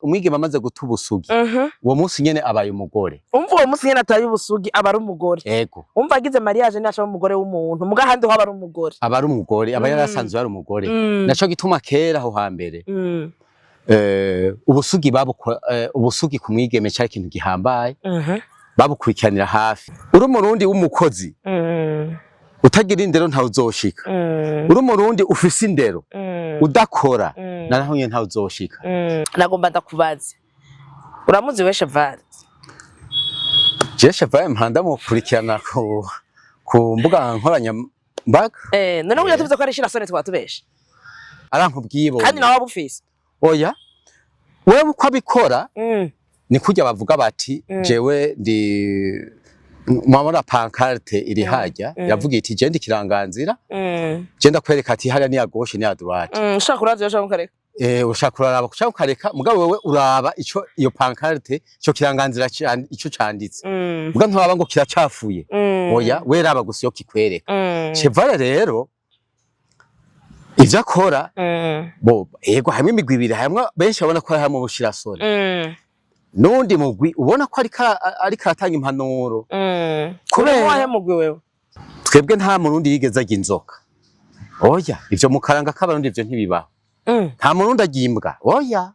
Umwigeme amaze guta ubusugi, uwo munsi nyene abaye umugore. Umva, uwo munsi nyene ataye ubusugi aba ari umugore. Ego. Umva, agize mariage ntashaba umugore w'umuntu, muga ahandi ho aba ari umugore. Aba ari umugore, aba yarasanzwe ari umugore. Naco gituma kera aho hambere ubusugi ubusugi ku mwigeme cari ikintu gihambaye, babukurikiranira hafi. Uri umurundi w'umukozi utagira indero, ntawe uzoshika. Uri umurundi ufise indero udakora, naho nyene ntawe uzoshika. Nagomba ndakubaze, uramuzi we Cheval? Je Cheval mpanda mukurikirana ku mbuga nkoranyambaga. None kugira tuvuze ko ari shirasoni twatubeshe? Aranka ubwibone. Kandi nawe waba ufise? Oya, wewe uko abikora ni kurya bavuga bati jewe ndi mwabona pancarte iri hajya yavuga iti je ndi kiranganzira, je ndakwereka ati hariya ni à gauche, ni à droite. Ushaka urazi, ushaka ukareka. Ushaka uraraba, ushaka ukareka, mugabo wewe uraba ico iyo pancarte, ico kiranganzira ico canditse, muga nturaba ngo kiracafuye. Oya, we raba gusa iyo kikwereka. Cheval rero ivyo akora, bo yego hamwe imigwi ibiri, hamwe benshi babona ko ari hamwe ubushirasoni, n'undi mugwi ubona ko ariko aratanga impanuro. Kubera wahe mugwi wewe? Twebwe nta murundi yigeze arya inzoka, oya. Ivyo mu karanga k'abarundi ivyo ntibibaho. Nta murundi arya imbwa, oya.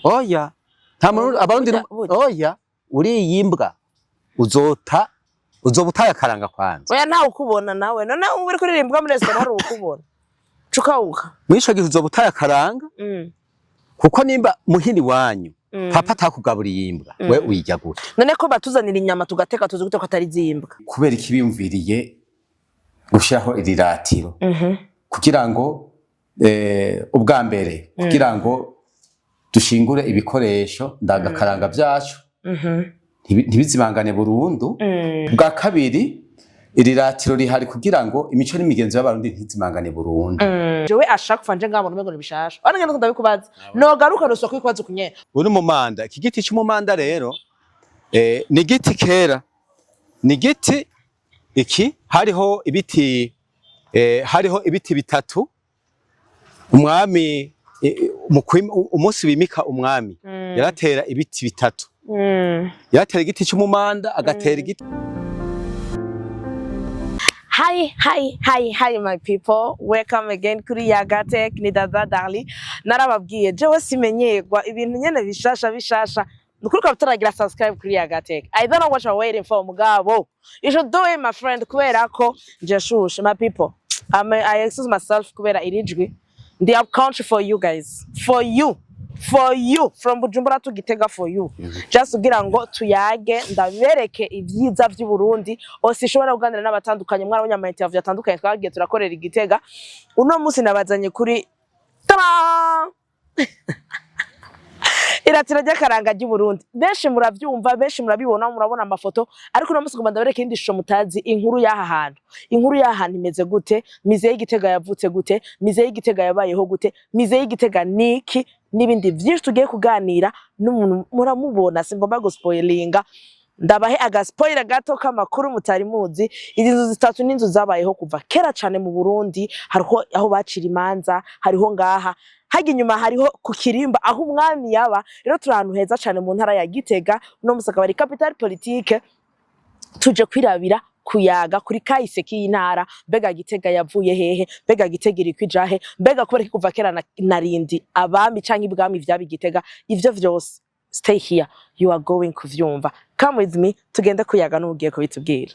Oya, nta murundi, abarundi. Burya- burya. Oya, uriye imbwa uzota uzoba utaye akaranga kwanza. Oya, ntawe ukubona nawe. None ubu uri kuririmba muri restaurant hari ukubona cukawuka? Muri ico gihe uzoba utaye akaranga, kuko nimba muhini wanyu papa atakugaburiye imbwa, we uyirya gute? None ko batuzanira inyama tugateka, tuzi gute ko atari zimbwa? Kubera iki biyumviriye gushiraho iri ratiro? Kugira ngo ubwa mbere kugira ngo dushingure ibikoresho ndangakaranga vyacu ntibizibangane burundu. Bwa kabiri, iri ratiro rihari kugira ngo imico n'imigenzo y'abarundi ntizimangane burundu. Jewe ashaka kuva nje ngabona umengo ni bishasha. Wana ngenda ndabikubaza. Nogaruka noswa kwikubaza kunyene. Uri mumanda, iki giti c'umumanda rero ni igiti kera, ni igiti iki hariho ibiti hariho ibiti bitatu. Umwami umunsi bimika umwami yaratera ibiti bitatu. Yaratera igiti c'umumanda, agatera igiti Hi, hi, hi, hi, my people. Welcome again kuri Yagatech. Ni Dada Darli. Narababwiye, jewe simenyerwa ibintu nyene bishasha bishasha. Nukuri ko tutaragira subscribe kuri Yagatech, I don't know what you're waiting for, mugabo. You should do it, my friend, kubera ko nje shushe, my people. I excuse myself kubera irijwi. Ndi up country for you guys. For you. For you from Bujumbura to Gitega, for you. Just kugira ngo tuyage, ndabereke ibyiza vy'u Burundi. Ose ishobora kuganira n'abatandukanye, mwarabonye ama interview atandukanye twagiye turakorera i Gitega. Uno munsi nabazanye kuri tada! Iratiro ry'akaranga ry'u Burundi. Benshi muravyumva, benshi murabibona, murabona amafoto, ariko uno munsi ngomba ndabereke iyindi shusho mutazi, inkuru y'aha hantu. Inkuru y'aha hantu imeze gute? Musée y'Igitega yavutse gute? Musée y'Igitega yabayeho gute? Musée y'Igitega niki? N'ibindi vyinshi tugiye kuganira n'umuntu muramubona, singomba guspoilinga. Ndabahe agaspoiler gato k'amakuru mutari muzi. Izi nzu zitatu n'inzu zabayeho kuva kera cane mu Burundi. Hariho aho bacira imanza, hariho ngaha hajya inyuma, hariho ku Kirimba aho umwami yaba. Rero turi ahantu heza cane mu ntara ya Gitega. Uno musi akaba ari capitale politique. Tuje kwirabira, kuyaga kuri kahise k'iyi ntara. Mbega Gitega yavuye hehe? Mbega Gitega iriko ija he? Mbega kubera ko kuva kera narindi abami canke ibwami vyaba Igitega? Ivyo vyose, stay here, you are going kuvyumva. Come with me, tugende kuyaga n'ugiye kubitubwira.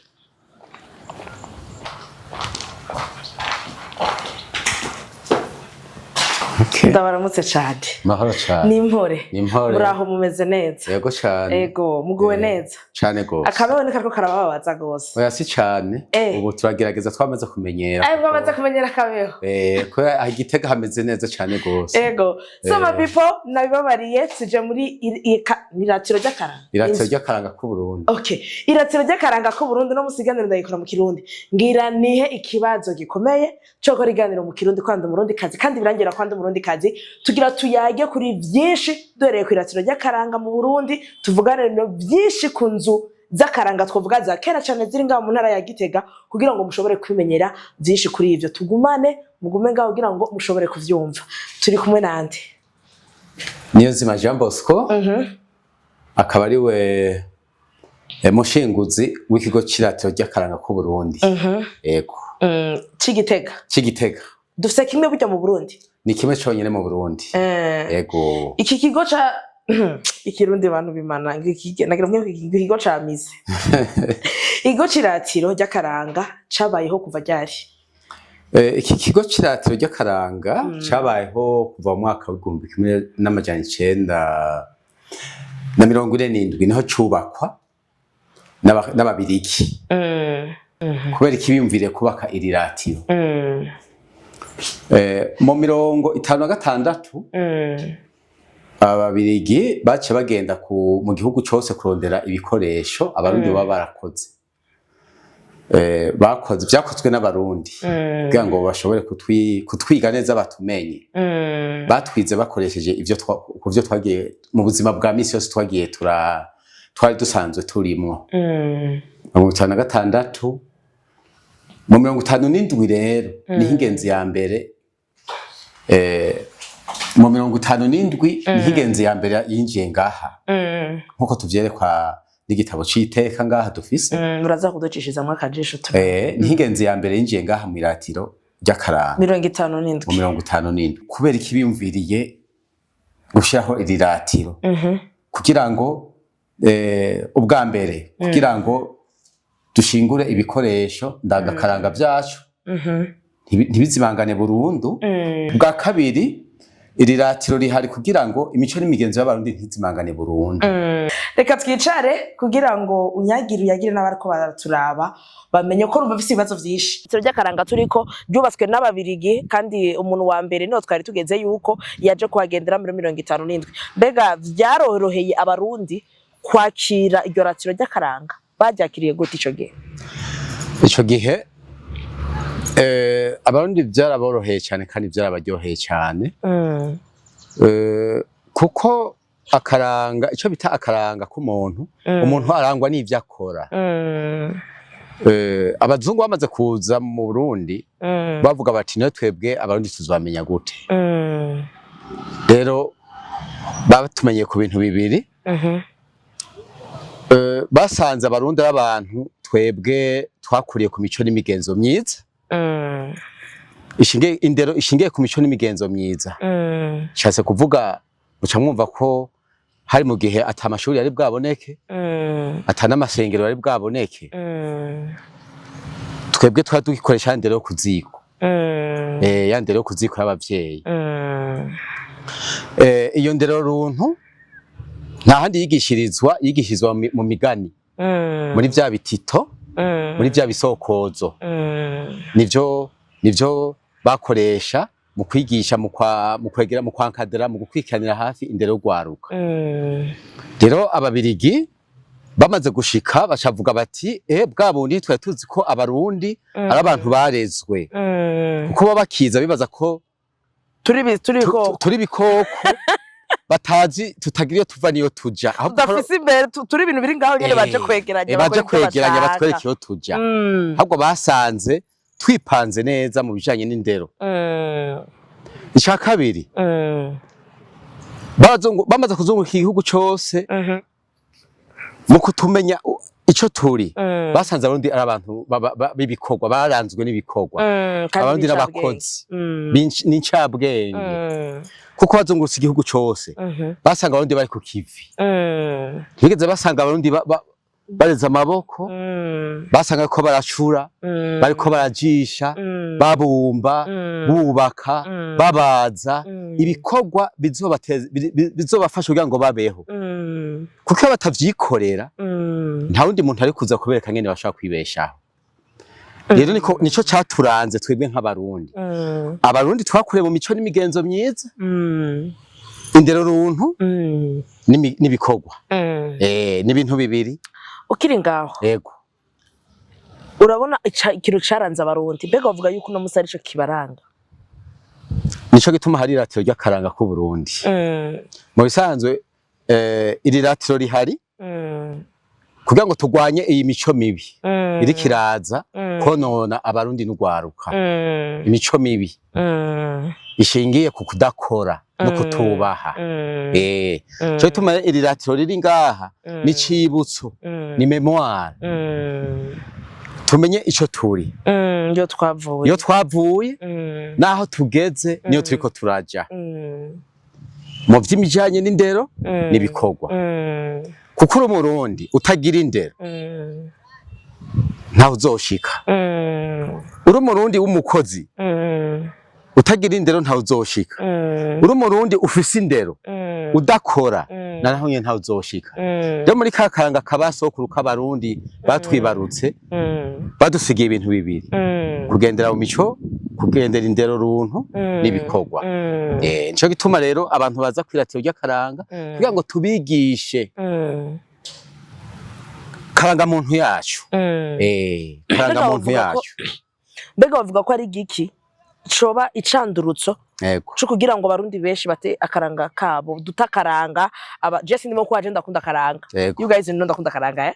Ndabaramutse cane. Mahoro cane. Nimpore? Nimpore. Muraho, mumeze neza? Yego cane. Ego, muguwe neza? Cane gose. Akabeho ni kariko karabababaza gose. Oya, si cane. Ubu turagerageza, twamaze kumenyera. Ay, mwamaze kumenyera akabeho. Kubera aha Igitega hameze neza cane gose. Ego. So my people, nabibabariye, tuje muri iratiro ry'akaranga. Iratiro Inzu. ry'akaranga k'Uburundi. Okay. Iratiro ry'akaranga k'Uburundi, no musiganiro ndayikora mu Kirundi. Ngira nihe ikibazo gikomeye cyo gukora iganiro mu Kirundi kwanda umurundi kazi, kandi birangira kwanda umurundi kazi. Tugira tuyage kuri vyinshi duhereye ku iratiro ry'akaranga mu Burundi, tuvugane no vyinshi ku nzu z'akaranga twavuga za kera cyane ziri ngaho mu ntara ya Gitega, kugira ngo mushobore kwimenyera byinshi kuri ivyo. Tugumane, mugume ngaho kugira ngo mushobore kuvyumva. Turi kumwe nande? Niyonzima Jean Bosco, akaba ari we mushinguzi w'ikigo c'iratiro ry'akaranga k'Uburundi. Yego. C'Igitega. C'Igitega. Dufise kimwe burya mu Burundi? Ni kimwe conyene mu Burundi. Yego. Iki kigo ca ikirundi, bantu bimana, nagira mvuge iki kigo ca musée, ikigo c'iratiro ry'akaranga cabayeho kuva ryari? Iki kigo c'iratiro ry'akaranga cabayeho kuva mu mwaka w'1947, niho cubakwa n'Ababirigi. Kubera ikibiyumviriye kubaka iri ratiro, mu 56, Ababirigi bace bagenda mu gihugu cose kurondera ibikoresho Abarundi baba barakoze, bakoze vyakozwe n'Abarundi, kugira ngo bashobore kutwiga neza, batumenye. Batwize bakoresheje ivyo ku vyo twagiye mu buzima bwa misi yose twagiye twari dusanzwe turimwo. 56, mu 57 rero niho ingenzi ya mbere, mu 57 niho ingenzi ya mbere yinjiye ngaha, nkuko tuvyerekwa n'igitabo c'iteka ngaha dufise. Uraza kuducishizamwo akajisho tu. Niho ingenzi ya mbere yinjiye ngaha mw'iratiro ry'akaranga. mirongo itanu Mu n'indwi 57. Kubera ikibiyumviriye gushiraho iri ratiro? Kugira ngo ubwa mbere, kugira ngo dushingure ibikoresho ndangakaranga vyacu, ntibizibangane burundu. Ubwa kabiri, iri ratiro rihari kugira ngo imico n'imigenzo y'Abarundi ntizimangane burundu. Reka twicare kugira ngo unyagire, uyagire n'abariko baraturaba bamenye ko rumva bafise ibibazo vyinshi. Itiro ry'akaranga turiko ryubatswe n'Ababirigi, kandi umuntu wa mbere niho twari tugeze yuko yaje kuhagendera muri 57. Mbega vyaroroheye Abarundi kwakira iryo ratiro ry'akaranga? Baryakiriye gute ico gihe? Ico gihe Abarundi vyaraboroheye cyane kandi vyarabaryoheye cyane, kuko akaranga, ico bita akaranga k'umuntu, umuntu arangwa n'ivyo akora. Abazungu bamaze kuza mu Burundi, bavuga bati: "Niyo twebwe Abarundi tuzobamenya gute?" Rero batumenye ku bintu bibiri. Basanze Abarundi ari abantu twebwe twakuriye ku mico n'imigenzo myiza, ishingiye, indero ishingiye ku mico n'imigenzo myiza. Nshatse kuvuga, muca mwumva ko hari mu gihe ata mashuri yari bwaboneke, ata n'amasengero yari bwaboneke. Twebwe twari dugikoresha ya ndero yo kuziko, ya ndero yo kuziko y'abavyeyi. Iyo ndero runtu nta handi yigishirizwa, yigishirizwa mu migani, muri vya bitito, muri vya bisokozo. Nivyo bakoresha mu kwigisha, mu kwegera, mu kwankadira, mu gukurikiranira hafi indero y'urwaruka. Rero Ababirigi bamaze gushika, bacavuga bati: "Bwa bundi twari tuzi ko Abarundi ari abantu barezwe," kuko baba bakiza bibaza ko turi ibikoko. Turi ibikoko batazi, tutagira iyo tuva niyo tuja, ahubwo Tudafise imbere, turi ibintu biri ngaho nyene, baje kwegeranya, baje bakora ivyo kwegeranya, bashaka. batwereke iyo tuja. Ahubwo basanze twipanze neza mu bijanye n'indero. Ica kabiri, bamaze kuzunguruka igihugu cose, mu kutumenya ico turi, basanze Abarundi ari abantu b'ibikorwa, baranzwe n'ibikorwa. Kandi Abarundi b'incabwenge. n'abakozi n'incabwenge, kuko bazungurutse igihugu cose, basanga Abarundi bari ku kivi. Ntibigeze basanga Abarundi bareze amaboko. Basanga ko baracura, bariko barajisha, babumba, bubaka, babaza, ibikorwa bizobafasha kugira ngo babeho, kuko iyo batavyikorera, nta wundi muntu ari kuza kubereka ngene bashobora kwibeshaho. Rero nico caturanze twebwe nk'Abarundi. Abarundi twakuriye mu mico n'imigenzo myiza, indero runtu n'ibikorwa. N'ibintu bibiri. Ukiri ngaho, Yego. urabona ikintu caranze Abarundi, mbega bavuga yuko uno musi arico kibaranga? Nico gituma hari iratiro ry'akaranga k'Uburundi. Mu bisanzwe, iri ratiro rihari kugira ngo turwanye iyi mico mibi iriko iraza konona Abarundi n'urwaruka, imico mibi ishingiye ku kudakora. no kutubaha. Cyo gituma iri ratiro riri ngaha ni cibutso, ni mémoire, tumenye ico turi, Iyo twavuye, iyo twavuye, naho tugeze, niyo turiko turaja mu vy'imijanye n'indero n'ibikorwa, kuko uri Umurundi utagira indero ntaho uzoshika. Uri Umurundi w'umukozi utagira indero ntaho uzoshika. Uri Umurundi ufise indero udakora, naho nyene ntaho uzoshika. Rero muri ka karanga kabasokuru k'Abarundi batwibarutse, badusigiye ibintu bibiri: kugendera mu mico, kugendera indero runtu n'ibikorwa. Nico gituma rero abantu baza kwiratiro ry'akaranga kugira ngo tubigishe karanga muntu yacu. Karanga muntu Mbega bavuga ko- yacu. Mbega bavuga ko ari igiki coba icandurutso co kugira ngo Abarundi benshi bate akaranga kabo, dute akaranga? Aba je sindimo ko aje ndakunda akaranga. You guys know ndakunda akaranga, eh?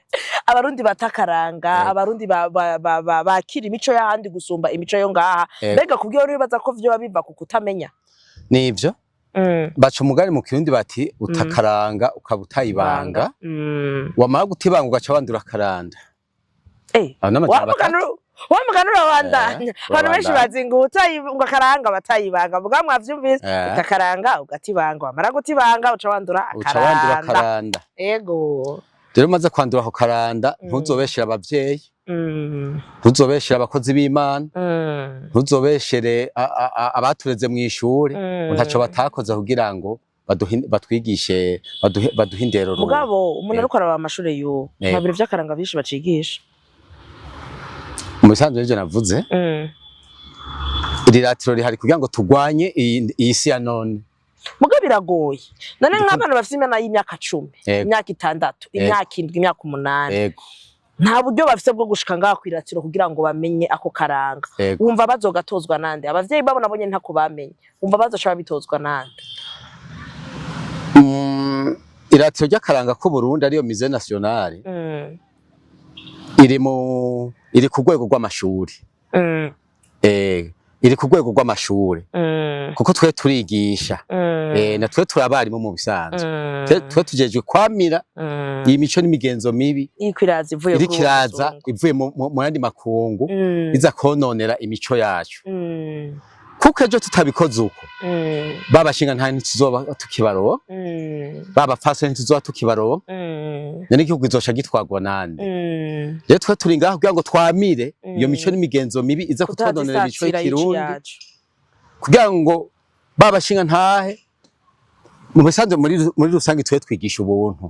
Abarundi bata akaranga, Abarundi bakira imico y'ahandi gusumba imico yo ngaha. Mbega kubwiyo bibaza ko vyoba biva ku kutamenya? Nivyo. Baca umugani mu Kirundi bati: "Utakaranga ukaba utayibanga, wamara gutibanga ugaca wandura akaranda." Aho n'amajambo atatu. Wa mugani urabandanya. Abantu benshi Urabandanya. bazi ngo ngo akaranga batayibanga, muga mwavyumvise: utakaranga ugatibanga, wamara gutibanga uca wandura uca wandura akaranda. Akaranda. Rero umaze kwandura ako karanda, ntuzobeshere abavyeyi, ntuzobeshere abakozi b'Imana, ntuzobeshere abatureze mw'ishure, ntaco batakoze kugira ngo batwigishe, baduhe indero runtu. Mugabo umuntu ariko araba amashure y'ubu, nta bintu vy'akaranga vyinshi bacigisha. Mu bisanzwe ivyo navuze, iri ratiro rihari kugira ngo turwanye iyi si ya none. Muga biragoye none nk'abana bafise imyaka y'imyaka 10, imyaka 6, imyaka 7, imyaka 8, nta buryo bafise bwo gushika ngaha kw'iratiro kugira ngo bamenye ako karanga. Wumva bazogatozwa nande? Abavyeyi babo nabo nyene ntako bamenye, wumva bazoca babitozwa nande? Iratiro ry'akaranga k'Uburundi, ariyo Musée National, iri ku rwego rw'amashuri. Iri ku rwego rw'amashuri kuko twe turigisha, na twe turi abarimu mu bisanzwe. Twe tujejwe kwamira iyi mico n'imigenzo mibi iriko iraza ivuye iriko kuri uwo iraza muzungu. ivuye mu yandi makungu, iza kononera imico yacu, kuko ejo tutabikoze uko, babashinga nta ntituzoba tukibaroba, babapfasoni ntituzoba tukibaroba. None igihugu kizoca gitwarwa nande? Rero twe turi ngaho kugira ngo twamire iyo mico n'imigenzo mibi iza kutwononera imico kutazisatira y'ici y'ikirundi, yacu, kugira ngo babashinga ntahe. Mu bisanzwe muri rusange twe twigisha ubuntu.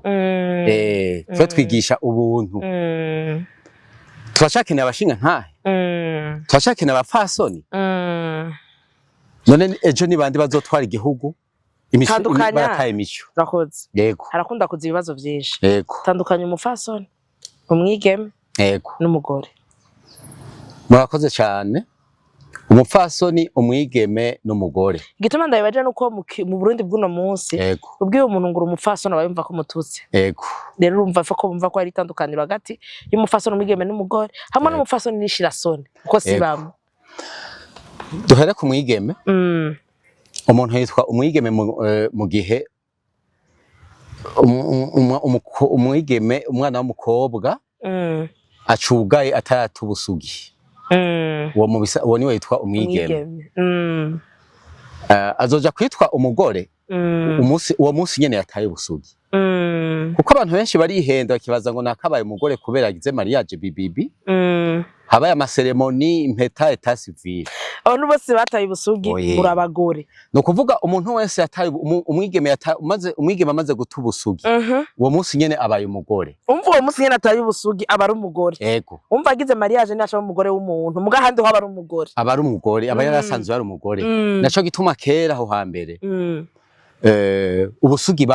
Twe twigisha ubuntu. Turacakeneye abashinga ntahe, turacakeneye abapfasoni. None ejo ni bande bazotwara igihugu imico Tandukanya. barataye imico? Urakoze. Yego. Harakunda kuza ibibazo vyinshi. Tandukanya umupfasoni, umwigeme n'umugore. Murakoze cyane. Umupfasoni, umwigeme n'umugore. Igituma ndabibaje nuko mu Burundi bw'uno munsi, ubwiye umuntu ngo uri umupfasoni aba yumva ko umututsi. Rero urumva ko bumva ko hari itandukaniro hagati y'umupfasoni, umwigeme n'umugore, hamwe n'umupfasoni n'ishirasoni, kuko si bamwe. Duhere ku mwigeme. Umuntu yitwa umwigeme mu gihe umwigeme, umwana w'umukobwa acugaye atarata ubusugi, uwo niwe yitwa umwigeme. Umwigeme. Azoja kwitwa umugore umunsi uwo munsi nyene yataye ubusugi, kuko abantu benshi barihenda bakibaza ngo nakabaye umugore kubera yagize mariage bibibi, habaye ama cérémonies, impeta, état civil. Abantu bose bataye ubusugi Oye. muri abagore? Ni ukuvuga umuntu wese yataye umwigeme yataye, umaze umwigeme amaze guta ubusugi, uwo munsi nyene abaye umugore. Umva, uwo munsi nyene ataye ubusugi aba ari umugore? Ego. Umva, agize mariage ntaca aba umugore w'umuntu, muga ahandi ho aba ari umugore. Aba ari umugore, aba yarasanzwe ari umugore. Naco gituma kera aho hambere, ubusugi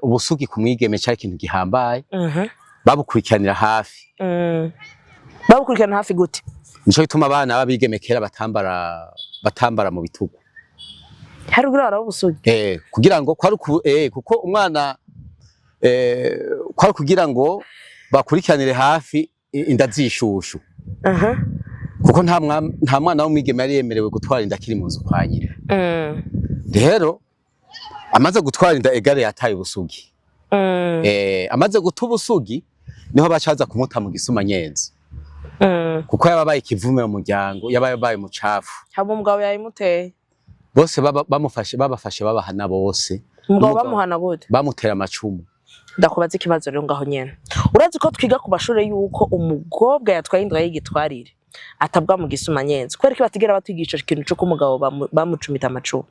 ubusugi ku mwigeme cari ikintu gihambaye, babukurikiranira hafi. Babukurikirana hafi gute? Nico gituma abana b'abigeme kera batambara mu bitugu. Hari ubwo baraba ubusugi? Kugira ngo kwari kuko umwana, kwari kugira ngo bakurikiranire hafi inda zishushu, kuko nta mwana w'umwigeme yari yemerewe gutwara inda akiri mu nzu kwa nyina. Rero Amaze gutwara inda égale yataye ubusugi. Amaze guta ubusugi niho bacaza kumuta mu gisumanyenzi, kuko yababaye ikivume mu muryango, yabaye abaye umucafu. Haba umugabo yayimuteye? Bose bamufashe, babafashe, babahana bose. Umugabo Umugabo. bamuhana gute? Bamutera amacumu. Ndakubaza ikibazo rero ngaho nyene. Urazi ko twiga ku mashure yuko umukobwa yatwaye inda y'igitwarire atabwa mu gisumanyenzi? Kubera ko batigera batwigisha ikintu c'uko umugabo bamucumita amacumu.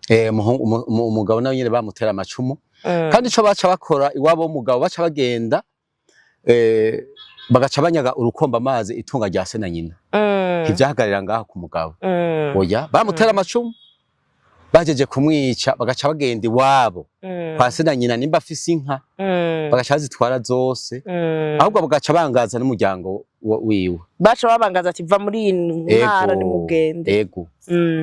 Umugabo nawe nyene bamutera amacumu. Kandi ico baca bakora iwabo w'umugabo, baca bagenda bagaca banyaga urukomba amazi, itunga rya se na nyina. Ntivyahagarira ngaho ku mugabo. Oya, bamutera amacumu, bajeje kumwica bagaca bagenda iwabo kwa se na nyina, nimba afise inka bagaca bazitwara zose. Ahubwo bagaca bangaza n'umuryango wiwe. Baca babangaza ati: "Va muri iyi ntara, nimugende." Ego.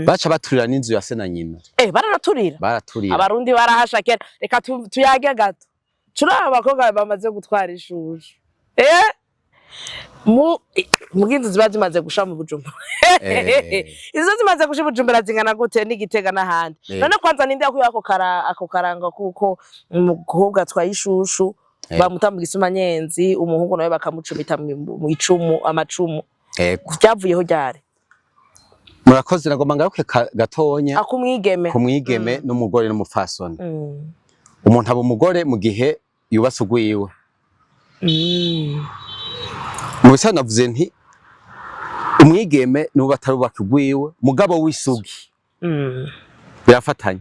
Baca baturira n'inzu ya se na nyina. Baranaturira? Baraturira. Abarundi barahasha kera. Reka tuyage gato. Turi abakobwa bamaze gutwara ishusho, mu muginzi ziba zimaze gusha mu Bujumbura. Izo zimaze gusha i Bujumbura zingana gute n'Igitega n'ahandi? None kwanza ninde yakuye ako karanga kuko umukobwa atwaye ishushu bamuta mu gisumanyenzi, umuhungu nawe bakamucumita mu icumu, amacumu? Vyavuyeho ryari? Murakoze. Nagomba ngaruke gatonya akumwigeme. Ku mwigeme n'umugore n'umupfasoni. Umuntu aba umugore mu gihe yubatse ugwiwe. Mu bisanzwe navuze nti umwigeme nuba atarubaka ugwiwe, mugabo w'isugi. Birafatanye.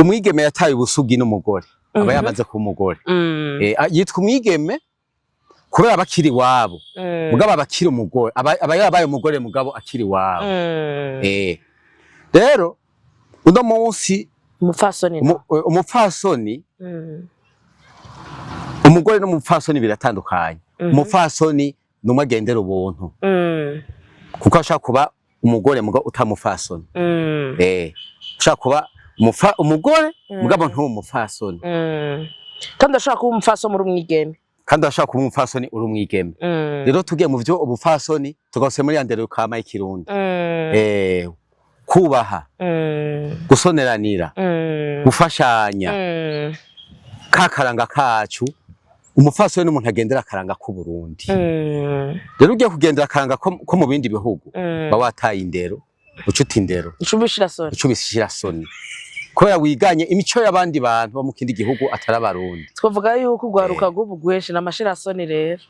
Umwigeme yataye ubusugi n'umugore aba yamaze kuba umugore. Yitwa umwigeme kubera aba akiri iwabo, mugabo aba akiri umugore, aba yarabaye umugore mugabo akiri iwabo. Rero uno munsi Umupfasoni umupfasoni, umugore n'umupfasoni biratandukanye. Umupfasoni ni umwe agendera ubuntu, kuko ashobora kuba umugore mugabo utamupfasoni. Ushobora kuba umugore mugabo ntube umupfasoni. Kandi ashobora kuba umupfasoni muri umwigeme. Kandi ashobora kuba umupfasoni uri umwigeme. Rero tugiye mu vyo ubupfasoni, tugarutse muri ya ndero kama y'ikirundi, kubaha, gusoneranira, gufashanya, ka karanga kacu. Umupfasoni n'umuntu agendera akaranga k'Uburundi. Rero ugiye kugendera akaranga ko mu bindi bihugu, ba wataye indero, ucuta indero. Icubishira soni. Ucubishira soni kubera wiganye imico y'abandi bantu bo mu kindi gihugu atari Abarundi. Twavuga yuko urwaruka rw'ubu rwinshi n'amashirasoni rero.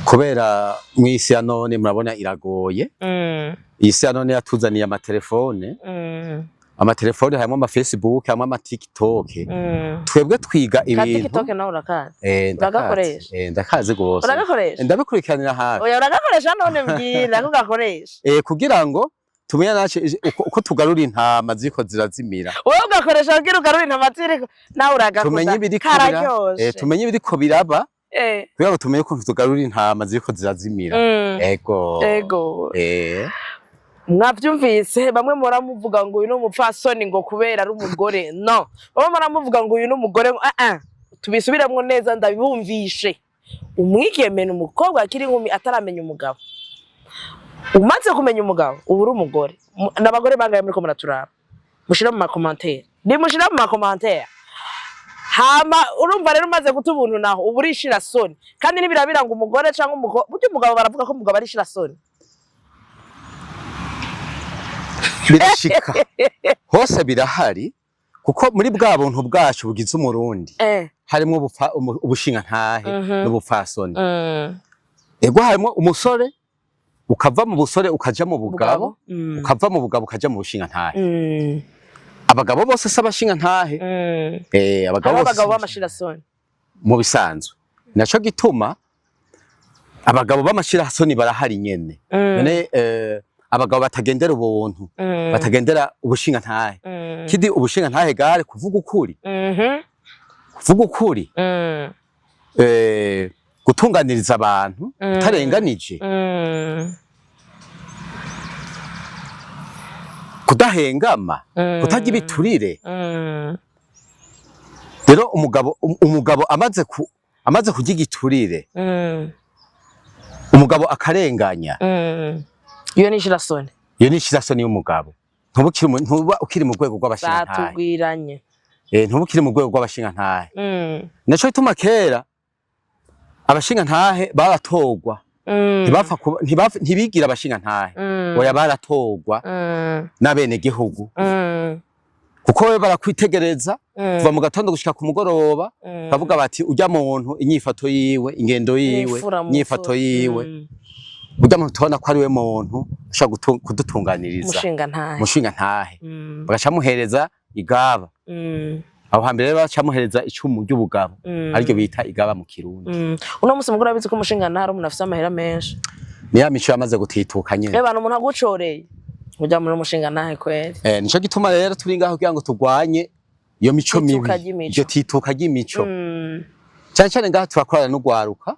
Kubera mw'isi ya none murabona iragoye. Iyi si ya none yatuzaniye amatelefone. Amatelefone harimo ama Facebook, harimo ama TikTok. Twebwe twiga Ka ibintu. TikTok nawe urakazi? Ndakazi. Uragakoresha? Ndakazi gose. Uragakoresha? Ndabikurikiranira hafi. Oya, uragakoresha none? Mbwira ko ugakoresha. Kugira ngo tumenye nace uko tugarura intama ziriko zirazimira. Wowe ugakoresha kugira ugarure intama ziriko, nawe uragakunda. Tumenye ibiriko bira Kararyoshe. Tumenye ibiriko biraba kugira ngo tumenye ukuntu tugarura intama ziriko zirazimira. Ego. Ego. Mwavyumvise, bamwe muramuvuga ngo uyu ni umupfasoni ngo kubera ari umugore. No bamwe muramuvuga ngo uyu ni umugore ngo ah ah. Tubisubiremwo neza, ndabibumvishe. Umwigeme ni umukobwa akiri inkumi ataramenya umugabo. Umaze kumenya umugabo uba uri umugore. N'abagore bangahe muriko muraturaba? Mushire mu ma commentaires, nimushire mu ma commentaires. Hama urumva rero, umaze guta ubuntu naho uba urishira soni. Kandi ntibirabira ngo umugore canke umugabo, burya umugabo baravuga ko umugabo arishira soni. Birashika hose, birahari, kuko muri bwa buntu bwacu bugize Umurundi harimwo ubushingantahe n'ubupfasoni. Ego, harimwo umusore, ukava mu busore ukaja mu bugabo, ukava mu bugabo ukaja mu bushingantahe. Abagabo bose si abashingantahe. Abagabo Hariho bose si abagabo b'amashirasoni. Mu bisanzwe naco gituma abagabo b'amashirasoni barahari nyene. None abagabo batagendera ubuntu, batagendera ubushingantahe, kidi ubushingantahe gare kuvuga ukuri, kuvuga ukuri, gutunganiriza abantu utarenganije, kudahengama, kutarya ibiturire. Rero umugabo amaze kurya igiturire, umugabo akarenganya, Iyo ni ishirasoni. Iyo ni ishirasoni y'umugabo. Ntuba ukiri mu rwego rw'abashingantahe. Batugwiranye. Ntuba ukiri mu rwego rw'abashingantahe. Naco gituma kera abashingantahe baratorwa. Ntibapfa ntibigira abashingantahe. Oya, baratorwa n'abenegihugu, kuko we barakwitegereza kuva mu gatondo gushika ku mugoroba, bavuga bati: "Urya muntu, inyifato yiwe, ingendo yiwe, N'imfura mu inyifato mfura. yiwe, urya muntu tubona ko ari we muntu ushobora kudutunganiriza." Umushingantahe. Umushingantahe. Bagaca muhereza igaba. Aho hambere rero baca muhereza icumu ry'ubugabo, ariryo bita igaba mu Kirundi. Uno musi mugura abizi ko umushingantahe ari umuntu afise amahera menshi. Ni ya mico yamaze gutituka nyene. Reba umuntu agucoreye uja muri umushingantahe kweri. Nico gituma rero turi ngaho kugira ngo turwanye iyo mico mibi, Tituka ry'imico. iryo tituka ry'imico. Cyane cyane ngaha turakorana n'urwaruka.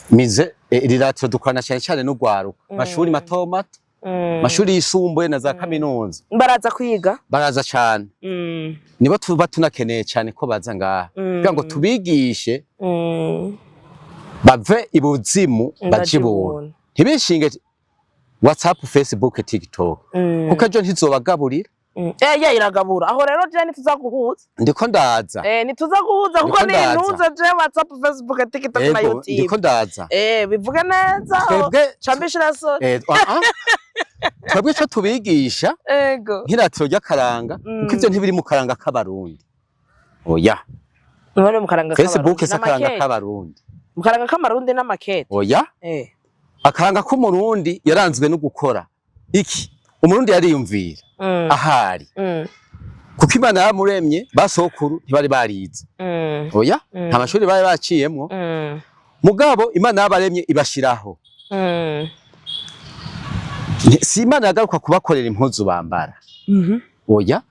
Mize iri ratiro dukorana cyane cyane n'urwaruka, mashuri mato mato, mashuri yisumbuye na za kaminuza. Baraza kwiga. Baraza cyane. Nibo tuba tunakeneye cyane ko baza ngaha kugira ngo tubigishe bave ibuzimu baje ibuntu, ntibishinge WhatsApp, Facebook, TikTok, kuko ejo ntizobagaburira. Eh, iragabura. Aho rero je ntituza guhuza. Ndiko ndaza. Eh, ntituza guhuza kuko Ndiko ndaza. ni ntuze je WhatsApp, Facebook, TikTok na Ego, YouTube. ndiko ndaza. Eh, bivuge neza. Twebwe Cambishira so. Twebwe ico tubigisha nk'iratiro ry'akaranga, kuko ivyo ntibiri mu karanga k'Abarundi, oya. None mu karanga Facebook k'Abarundi si akaranga n'amakete. k'Abarundi. Mu karanga k'Amarundi n'amakete. Oya. Akaranga k'Umurundi yaranzwe no gukora iki? Umurundi yariyumvira ahari, kuko Imana yaramuremye, basokuru ntibari barize. Oya, nta mashuri bari baciyemwo. Mugabo Imana yabaremye ibashiraho. Si Imana yagaruka kubakorera impuzu bambara. Oya,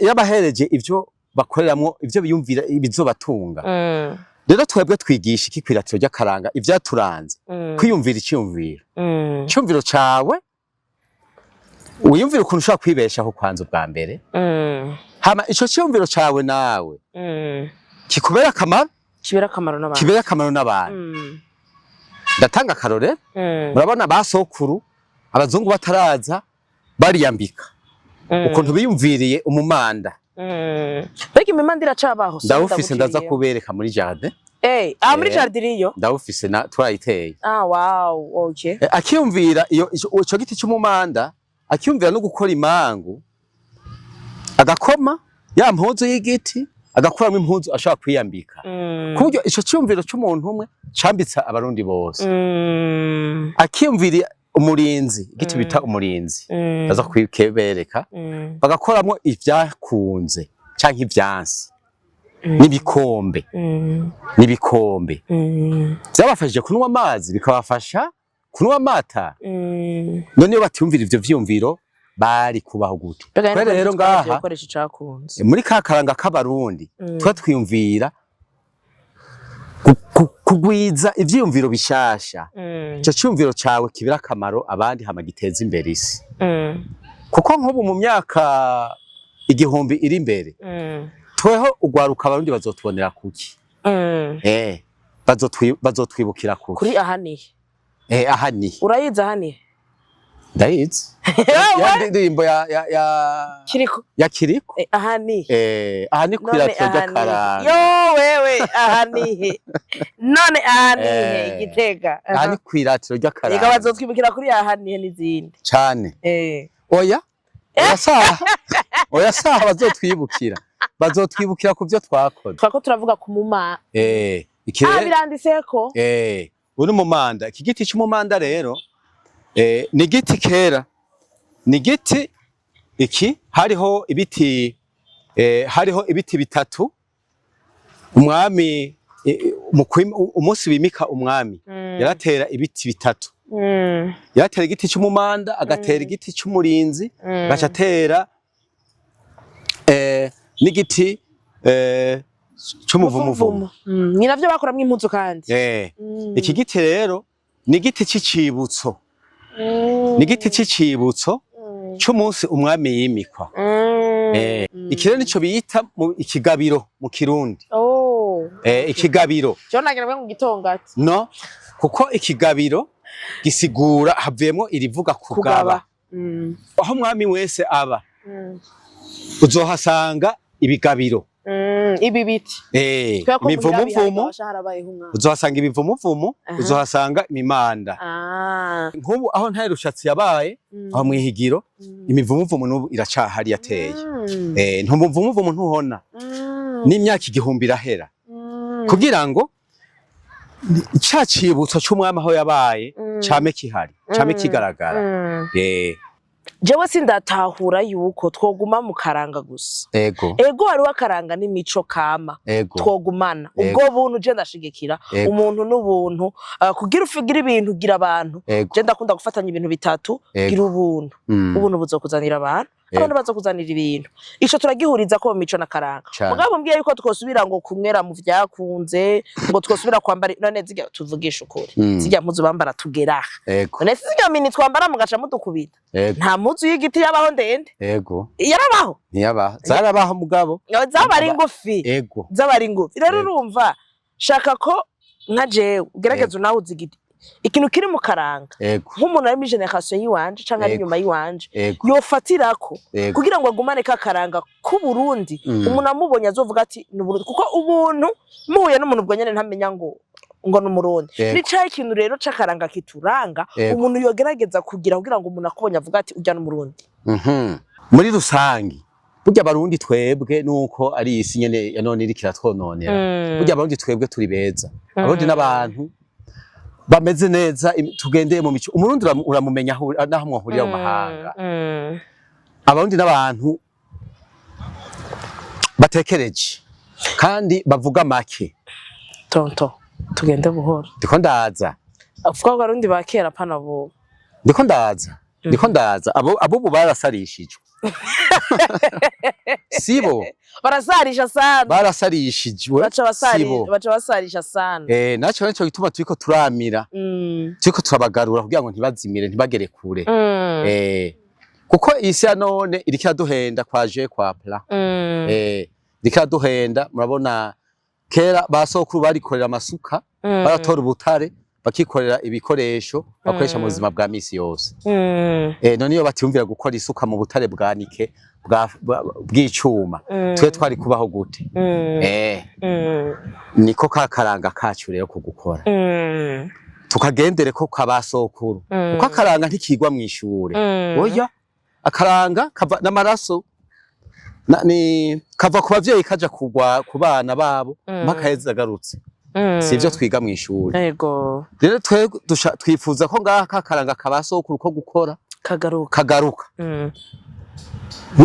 yabahereje ivyo bakoreramwo, ivyo biyumvira bizobatunga. Rero twebwe twigisha iki kw'iratiro ry'akaranga? Ivyaturanze, kwiyumvira iciyumviro, iciyumviro cawe, wiyumvira ukuntu ushobora kwibeshaho kwanza ubwa mbere, hama ico ciyumviro cawe nawe kikubera akamaro, Kibera akamaro n'abantu. Kibera akamaro n'abantu. Ndatanga akarorero. Murabona basokuru, abazungu bataraza, bariyambika ukuntu biyumviriye umumanda. Mbega imimanda iracabaho? Ndawufise, ndaza kubereka muri jardin. Eh, ah, muri Eh. jardin iriyo. Ndawufise, na twayiteye. Ah, wow, okay. Akiyumvira iyo ico giti c'umumanda, akiyumvira no gukora imangu, agakoma ya mpuzu y'igiti, agakuramo impuzu ashobora kwiyambika, ku buryo ico ciyumviro c'umuntu umwe cambitse Abarundi bose. Akiyumvira umurinzi, igiti bita umurinzi, aza kubereka, bagakoramwo ivyakunze canke ivyansi n'ibikombe, n'ibikombe vyabafashije kunywa amazi, bikabafasha kunywa amata. None iyo batiyumvira ivyo vyiyumviro, bari kubaho gute? Mbega Twere rero ngaha gukoresha icakunze. muri ka karanga k'Abarundi, tuba twiyumvira kugwiza ivyiyumviro bishasha. Ico ciyumviro cawe kibira akamaro abandi, hama giteza imbere isi, kuko nk'ubu mu myaka 1000 iri imbere, tweho ugwaruka Abarundi bazotubonera kuki? Bazotwibukira kuki? Kuri aha nihe? Aha ni Urayizi aha nihe? Ndayizi ya ndirimbo ya Kiriko. Ya Kiriko. Eh, aha nihe? Aha ni None kw'iratiro aha nihe? ry'akaranga. Yo wewe, aha nihe? None aha nihe? Igitega. Aha ni kw'iratiro Reka ry'akaranga. bazotwibukira kuri aha nihe n'izindi. Cane. Oya, oya, saha, oya, saha bazotwibukira, bazotwibukira ku byo twakoze. Twako turavuga ku muma. Iki Ah, biranditseko. Uri mumanda, iki giti c'umumanda rero, ni igiti kera, ni igiti iki hariho ibiti, hariho ibiti bitatu. Umwami, umunsi bimika umwami, yaratera ibiti bitatu. Yaratera igiti c'umumanda, agatera igiti c'umurinzi, agaca atera n'igiti c'umuvumuvumu. Ni navyo bakoramwo impuzu kandi. Iki giti rero ni igiti c'icibutso, ni igiti c'icibutso c'umunsi umwami yimikwa. Iki rero nico bita ikigabiro mu Kirundi. Oh. Ikigabiro. Jo nagira ngo gitongati. No, kuko ikigabiro gisigura, havuyemwo irivuga kugaba. Kugaba. Aho umwami wese aba, uzohasanga ibigabiro. Ibi biti. Eh, Kubera ko muhira imivumuvumu. bihaye harabayeho umwami. Uzohasanga ibivumuvumu. Uzohasanga imimanda. Nk'ubu aho Ntare Rushatsi yabaye, aho mwihigiro, imivumuvumu n'ubu iracahari yateye. Eh, ntumuvumuvumu ntuhona n'imyaka 1000 irahera, kugira ngo ca cibutso c'umwami aho yabaye came kihari, came kigaragara. Eh. Jewe sindatahura yuko twoguma mu karanga gusa. Ego, hariho akaranga n'imico kama twogumana. Ubwo buntu je ndashigikira. Umuntu n'ubuntu. Kugira ufigire ibintu, gira abantu. Je ndakunda gufatanya ibintu bitatu. Gira ubuntu. Ubuntu buzokuzanira abantu. Abantu bazokuzanira ibintu. Ico turagihuriza ko mu mico n'akaranga. Mugabo mbwiye yuko twosubira ngo kunywera mu vyakunze, ngo twosubira kwambara, none zirya, tuvugisha ukuri, zirya mpuzu bambara tugera aha, none zirya mini twambara mugaca mudukubita? Nta mpuzu y'igiti yabaho ndende. Yarabaho? Ntiyabaho, zarabaho mugabo. Zaba ari ngufi. Zaba ari ngufi rero. Urumva, shaka ko nka jewe ugerageza unahuze igiti, ikintu kiri mu karanga, nk'umuntu ari muri génération y'iwanje canke ari inyuma y'iwanje, yofatirako kugira ngo agumane ka karanga k'Uburundi. Umuntu amubonye azovuga ati ni Uburundi, kuko ubuntu muhuye n'umuntu ubwo nyene ntamenya ngo ni Umurundi. Ni cahe ikintu rero c'akaranga kituranga umuntu yogerageza kugira kugira ngo umuntu akubonye avuga ati urya n'Umurundi? Muri rusangi, burya Abarundi twebwe nuko ari isi nyene ya none iriko iratwononera. Burya Abarundi twebwe turi beza. Abarundi n'abantu bameze neza, tugendeye mu mico. Umurundi uramumenya naho mwahurira mu mahanga. Abarundi n'abantu batekereje kandi bavuga make. Tonto, tugende buhoro. Ndiko ndaza. Avuga ko Abarundi ba kera, pana bubu. Ndiko ndaza, ndiko ndaza. Abo abubu barasarishijwe, sibo? Barasarisha sana. Barasarishijwe. Baca basarisha. Sibo. Baca basarisha sana. Eh, naco nico gituma turiko turamira, turiko turabagarura kugira ngo ntibazimire, ntibagere kure. Eh, kuko isi ya none iriko iraduhenda kwa je kwa pla. Eh, iriko iraduhenda. Murabona kera ba sokuru barikorera amasuka, baratora ubutare, bakikorera ibikoresho bakoresha mu buzima bwa misi yose. Eh, none iyo batiyumvira gukora isuka mu butare bwa nike bw'icuma, twe twari kubaho gute? Eh, niko ka karanga kacu rero ko gukora, tukagendere ko kabasokuru, kuko akaranga ntikigwa mw'ishure. Oya, akaranga kava n'amaraso ni kava ku bavyeyi kaja kugwa ku bana babo, mpaka heza agarutse. Si ivyo twiga mw'ishure. Rero twe twifuza ko ngaha kakaranga kabasokuru ko gukora kagaruka. Kagaruka.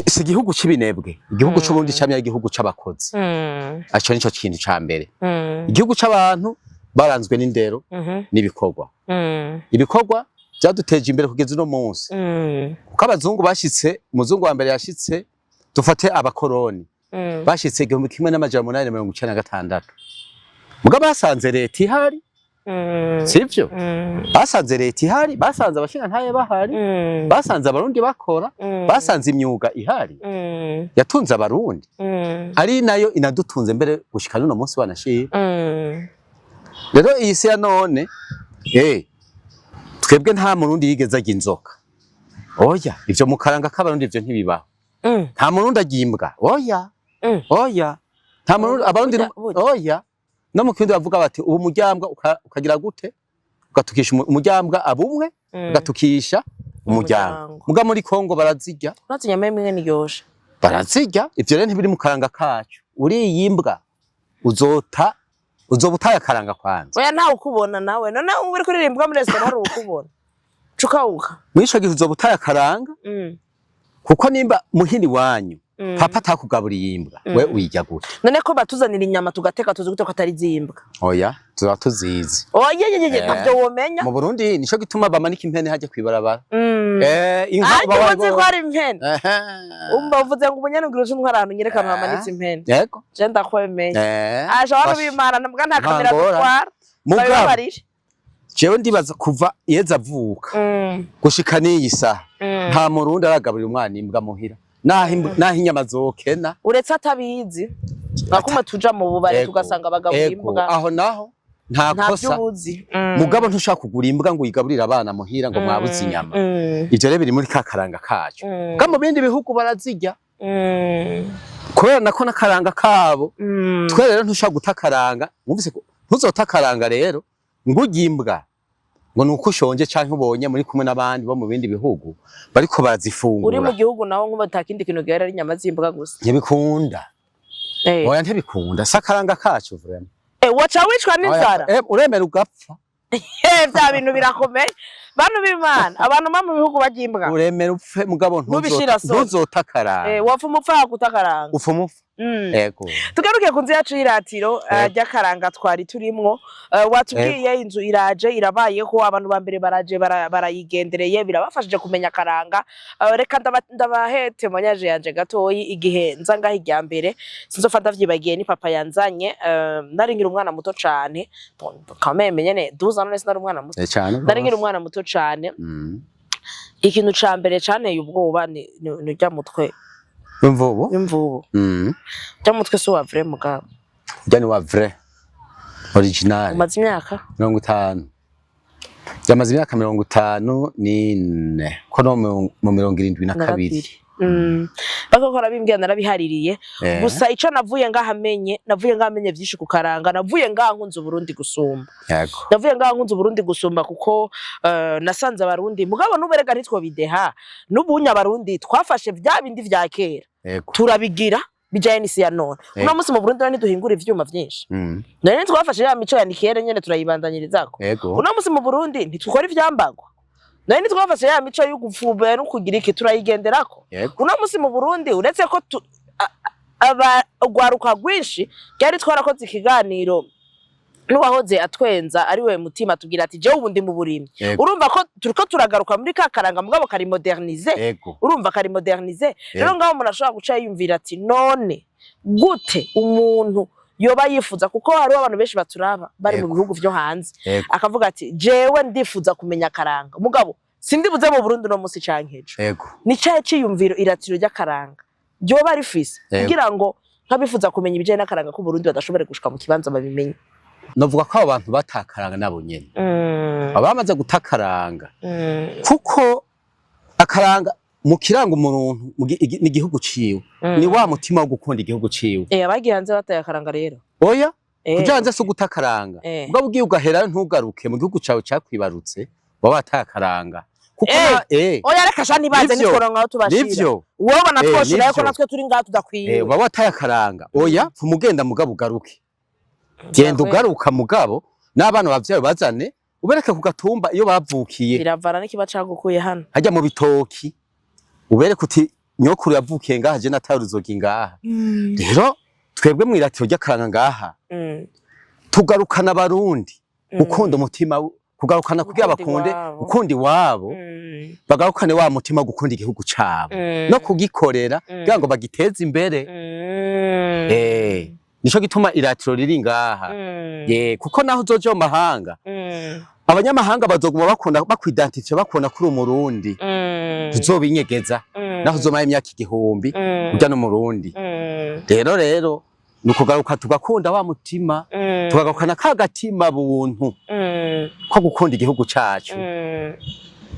Si igihugu c'ibinebwe. Igihugu c'Uburundi camye ari igihugu c'abakozi. Aco nico kintu ca mbere. Igihugu c'abantu baranzwe n'indero n'ibikorwa. Ibikorwa vyaduteje imbere kugeza uno munsi, kuko abazungu bashitse, umuzungu wa mbere yashitse, dufate abakoroni, bashitse 1896, muga basanze leta ihari. Sivyo? Basanze leta ihari, basanze abashingantahe bahari, basanze Abarundi bakora, basanze imyuga ihari yatunze Abarundi, ari nayo inadutunze mbere gushika n'uno munsi wanashima. Rero iyi si ya none, twebwe nta Murundi yigeze arya inzoka, oya. Ivyo mu karanga k'Abarundi ivyo ntibibaho. Nta Murundi arya imbwa, oya. Oya, nta Murundi, Abarundi. Burya, burya. Oya, no mu kindi bavuga bati ubu umuryambwa ukagira gute, ugatukisha umuryambwa abumwe, ugatukisha umuryango. Umuryango. Muga muri Kongo barazirya. Urazi inyama y'imwe niryoshe. Barazirya. Ivyo rero ntibiri mu karanga kacu. Uriye imbwa uzota, uzoba utaye akaranga kwanza. Oya, ntawe ukubona nawe. None ubu uri kuririmba muri restaurant hari ukubona, cukawuka. Muri ico gihe uzoba utaye akaranga, kuko nimba muhini wanyu papa atakugaburiye imbwa, we uyirya gute? None ko batuzanira inyama tugateka, tuzi gute ko atari zimbwa? Oya, tuba tuzizi. Oya ye ye ye, ntabyo womenya. Mu Burundi nico gituma bamanika impene hajya kwibarabara. Eh, inka Ariko uba uzi ko wayibonye. hari impene. Umva, uvuze ngo umunyanugiro uje umwe ahantu nyereka ahantu hamanitse impene. Je ndakwemeye. Aje abantu b'Imana ntabwo nta kamera Nta ngorane. dutwara. Mugabo Babibabarire. jewe ndibaza kuva Yeza avuka gushika n'iyi saha, nta Murundi aragaburira umwana imbwa muhira, naho inyama zokena. Uretse atabizi, nka kumwe tuja mu bubari Ego, tugasanga bagabura ego. imbwa. Aho naho Nta Nta kosa. vy'ubuzi. Mugabo ntushaka kugura imbwa ngo uyigaburire abana muhira ngo mwabuze inyama. Ivyo rero biri muri ka karanga kacu. Bwa mu bindi bihugu barazirya kubera nako n'akaranga kabo. Twe rero ntushaka guta akaranga, wumvise ko ntuzota akaranga rero ngo urye imbwa ngo nuko ushonje canke ubonye muri kumwe n'abandi bo mu bindi bihugu bariko Uri barazifungura. mu gihugu naho nkuba ata kindi kintu gihari ari inyama z'imbwa gusa. Ntibikunda. Oya, ntibikunda, si akaranga kacu vraiment. Waca wicwa n'inzara. Oya, uremera ugapfa. Vya bintu birakomeye, bantu b'Imana, abantu ba mu bihugu barya imbwa. Uremera upfe, mugabo Ntubishira soni. ntuzota akaranga. Wapfa umupfa kutakaranga. Upfa umupfa. Ego. Tugaruke ku nzu yacu y'iratiro ry'akaranga twari turimwo. Watubwiye inzu iraje, irabayeho, abantu ba mbere baraje, barayigendereye, birabafashije kumenya akaranga. Reka ndabahe témoignage yanje gatoyi. Igihe nza ngaho irya mbere, sinzofa ndavyibagiye, ni papa yanzanye. Nari nkiri umwana muto cane. Bon, quand même nyene 12 ans, none sinari umwana muto? Cane. Nari nkiri umwana muto cane. Ikintu ca mbere canteye ubwoba ni urya mutwe Imvubu. w'imvubu. Urya mutwe si uwa vrai, mugabo? Urya ni wa vrai original. Umaze imyaka? 50, yamaze imyaka 54, ko no mu 72. Bako ko arabimbwira, narabihaririye. Gusa ico navuye ngaha menye, navuye ngaha menye vyinshi ku karanga, navuye ngaha nkunze Uburundi gusumba. Navuye ngaha nkunze Uburundi gusumba kuko nasanze Abarundi, mugabo n'uberega ntitwobideha, n'ubunya Abarundi twafashe vya bindi vya kera, turabigira bijanye n'isi ya none. Uno munsi mu Burundi ntiduhingura ivyuma vyinshi? None ntitwafashe ya mico ya nikere nyene turayibandanyirizako? Uno munsi mu Burundi ntitukora ivyambagwa? None ntitwafashe ya mico y'ugupfubera no kugira iki, turayigenderako? Uno munsi mu Burundi, uretse ko aba urwaruka rwinshi, ryari twarakoze ikiganiro n'uwahoze atwenza ari we Mutima, tubwira ati jewe ubu ndi mu burimyi. Urumva ko turiko turagaruka muri ka karanga, mugabo kari modernisé. Urumva kari modernisé rero. Ngaho umuntu ashobora guca yiyumvira ati none gute umuntu yoba yifuza, kuko hariho abantu benshi baturaba bari mu bihugu vyo hanze, akavuga ati jewe ndifuza kumenya akaranga, mugabo sindibuze mu Burundi uno munsi canke ejo. Ni cahe ciyumviro iratiro ry'akaranga ryoba rifise kugira ngo nk'abifuza kumenya ibijanye n'akaranga k'Uburundi badashobore gushika mu kibanza babimenye? Novuga ko abo bantu batakaranga nabo nyene baba bamaze gutakaranga, kuko akaranga mu kiranga umuntu n'igihugu ciwe, ni wa mutima wo gukunda igihugu ciwe. Abagiye hanze bataye akaranga rero? Oya, kuja hanze si ugutakaranga. Mugabo ugiye ugaherayo ntugaruke mu gihugu cawe cakwibarutse, waba wataye akaranga, kuko Oya, reka sha, ntibaze. Nivyo. Nitworonka aho tubashira. Nivyo. Wowe bona twoshirayo ko Nivyo. natwe turi ngaha tudakwiye. Uba wataye akaranga. Oya, pfuma ugenda, mugabo ugaruke, genda ugaruka, mugabo n'abana bavyawe bazane, ubereke ku gatumba iyo bavukiye. Biravana n'ikiba cagukuye hano. Hajya mu bitoki, ubereke uti nyokuru yavukiye ngaha, je nataye uruzogi ngaha. Rero twebwe mw'iratiro ry'akaranga ngaha tugarukana Abarundi gukunda umutima kugarukana kugira Gukunda bakunde iwabo. gukunda iwabo, bagarukane wa mutima wo gukunda igihugu cabo no kugikorera kugira ngo bagiteze imbere. Nico gituma iratiro riri ngaha. Ye, kuko naho uzoja mu mahanga, abanyamahanga bazoguma bakunda bakwidentifya, bakubona kuri Umurundi. Tuzobinyegeza naho uzomara imyaka 1000, urya n'Umurundi. Rero ni ukugaruka tugakunda wa mutima, tukagarukana ka gatima buntu ko gukunda igihugu cacu,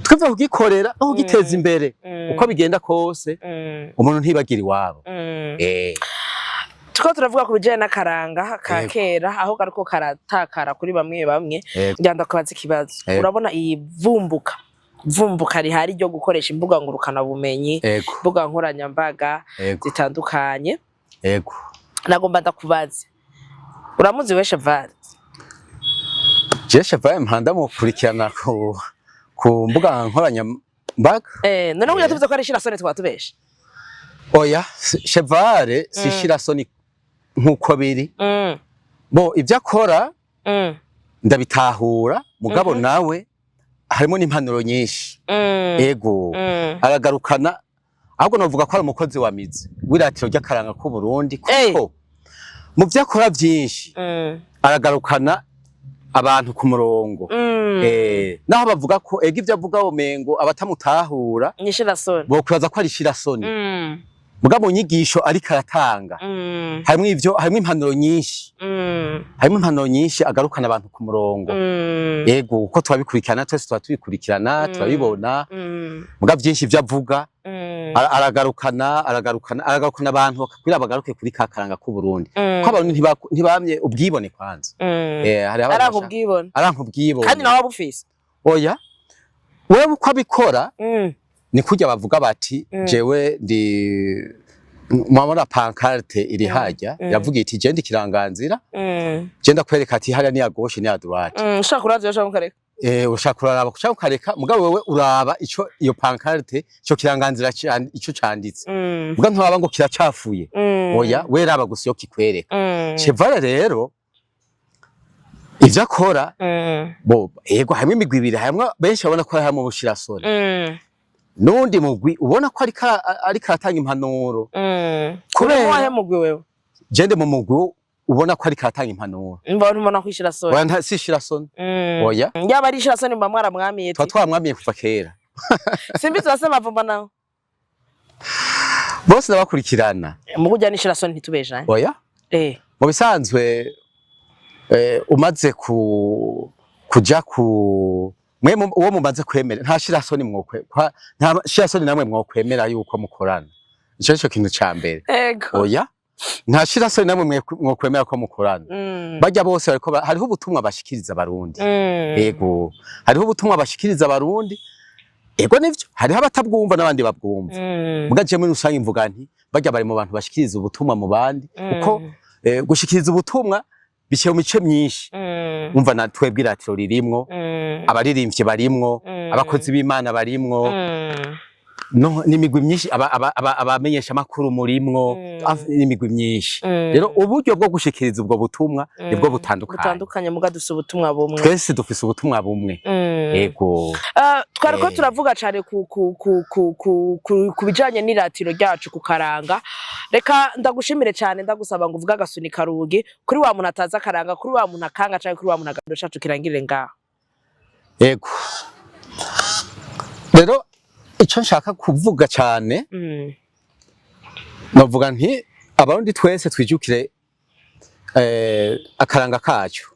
twebwe kugikorera no kugiteza imbere. Uko bigenda kose, umuntu ntibagira iwabo. Turiko turavuga ku bijanye n'akaranga ka kera, aho kariko karatakara kuri bamwe bamwe. Ngira ndakubaza ikibazo. Urabona iyi vumbuka rihari ryo gukoresha imbuga ngurukana bumenyi, imbuga nkoranyambaga zitandukanye, nagomba ndakubaze, uramuzi we Cheval? Je Cheval mpanda mukurikirana ku mbuga nkoranyambaga. None kugira tuvuze ko ari shirasoni twaba tubeshe? Oya, Cheval si shirasoni nkuko biri. Bo ibyo akora ndabitahura, mugabo nawe harimo n'impanuro nyinshi. Ego. Aragarukana, ahubwo novuga ko ari umukozi wa mizi w'iratiro ry'akaranga k'u Burundi, kuko mu byo akora byinshi aragarukana abantu ku murongo. Naho bavuga ko ega ibyo avuga womengo abatamutahura Ni shirasoni. bokwibaza ko ari shirasoni, mugabo mu nyigisho ariko aratanga harimwo ivyo, harimwo impanuro nyinshi. Harimo impanuro nyinshi, agarukana abantu ku murongo. Yego, uko turabikurikirana twese, tuba tubikurikirana, turabibona. Muga vyinshi ivyo avuga, aragarukana abantu kugira bagaruke kuri ka karanga k'u Burundi, ko abantu ntibamye ubwibone kwanza. Hari abantu Aranka ubwibone. Aranka ubwibone. Kandi nawe abufise. Oya, wewe uko abikora ni kurya bavuga bati jewe ndi, mwabona pancarte iri hajya, yavuga iti: "Je ndi kiranganzira, je ndakwereka ati hariya ni à gauche, ni à droite." Ushaka urazi, ushaka ukareka. Ushaka uraraba, ushaka ukareka, mugabo wewe uraba ico iyo pancarte, ico kiranganzira ico canditse. Muga nturaba ngo kiracafuye. Oya, we raba gusa iyo kikwereka. Cheval rero ivyo akora, bo yego, harimo imigwi ibiri. Harimwo benshi babona ko harimo ubushirasoni, n'uwundi mugwi ubona ko ariko aratanga impanuro. Kubera wahe mugwi wewe? Je ndi mu mugwi ubona ko ariko aratanga impanuro. Mbona ubona ko ishirasoni. Oya, si shirasoni. Oya. Yaba ari ishirasoni mba mwaramwamiye. Tuba twamwamiye kuva kera. Simbizi wase mavumba nawe. Bose ndabakurikirana. Mu kurya n'ishirasoni ntitubejanye. Oya. Mu bisanzwe, umaze ku kuja ku mwe uwo mumaze kwemera, nta shirasoni mwokwe nta shirasoni namwe mwokwemera yuko mukorana. Ico nico kintu ca mbere. Oya, nta shirasoni namwe mwokwemera ko mukorana. Barya bose bariko hariho ubutumwa bashikiriza Abarundi. Ego, hariho ubutumwa bashikiriza Abarundi. Ego nivyo, hariho abatabwumva n'abandi babwumva. Muga je muri rusange mvuga nti barya bari mu bantu bashikiriza ubutumwa mu bandi, kuko gushikiriza ubutumwa biciye mu mice myinshi. Umva, na twebwe iratiro ririmwo, abaririmbyi barimwo, abakozi b'Imana barimwo, no n'imigwi myinshi, abamenyesha makuru murimwo, n'imigwi myinshi. Rero uburyo bwo gushikiriza ubwo butumwa nibwo butandukanye. Butandukanye, muga dufise ubutumwa bumwe. Twese dufise ubutumwa bumwe. Ego. Twariko turavuga cane ku bijanye n'iratiro ryacu ku karanga. Reka ndagushimire cane, ndagusaba ngo uvuge agasunika rugi kuri wa muntu atazi akaranga, kuri wa muntu akanga canke kuri wa muntu agando cacu kirangirire ngaho. Ego, rero ico nshaka kuvuga cane, novuga nti Abarundi twese twijukire akaranga kacu,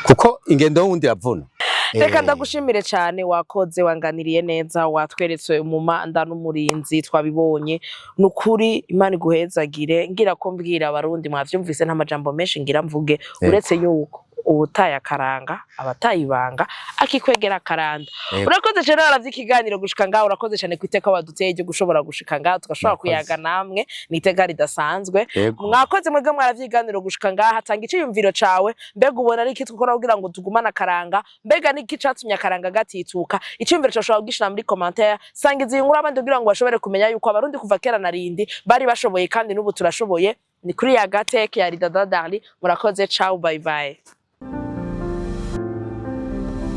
kuko ingendo y'uwundi iravuna. Reka ndagushimire cane, wakoze, wanganiriye neza, watweretse umumanda n'umurinzi, twabibonye. Nukuri Imana iguhezagire. Ngira ko mbwira Abarundi, mwavyumvise, nta majambo menshi ngira mvuge, uretse yuko uwutaye akaranga abataye ibanga akikwegera akaranda. Urakoze cyane, waravye ikiganiro gushika ngaho. Urakoze cyane ku iteka waduteye ryo gushobora gushika ngaho, tugashobora Murakoze. kuyaga namwe. Ni iteka ridasanzwe. Mwakoze mwebwe mwaravye ikiganiro gushika ngaha. Tanga iciyumviro cawe. Mbega ubona ari iki twakora kugira ngo tugumane akaranga? Mbega niki catumye akaranga gatituka? Iciyumviro cawe ushobora kugishira muri commentaire. Sangiza iyi nkuru abandi kugira ngo bashobore kumenya yuko Abarundi kuva kera na rindi bari bashoboye, kandi n'ubu turashoboye. Ni kuri ya Gateke ya Ridada Darli. Murakoze, ciao, bye bye.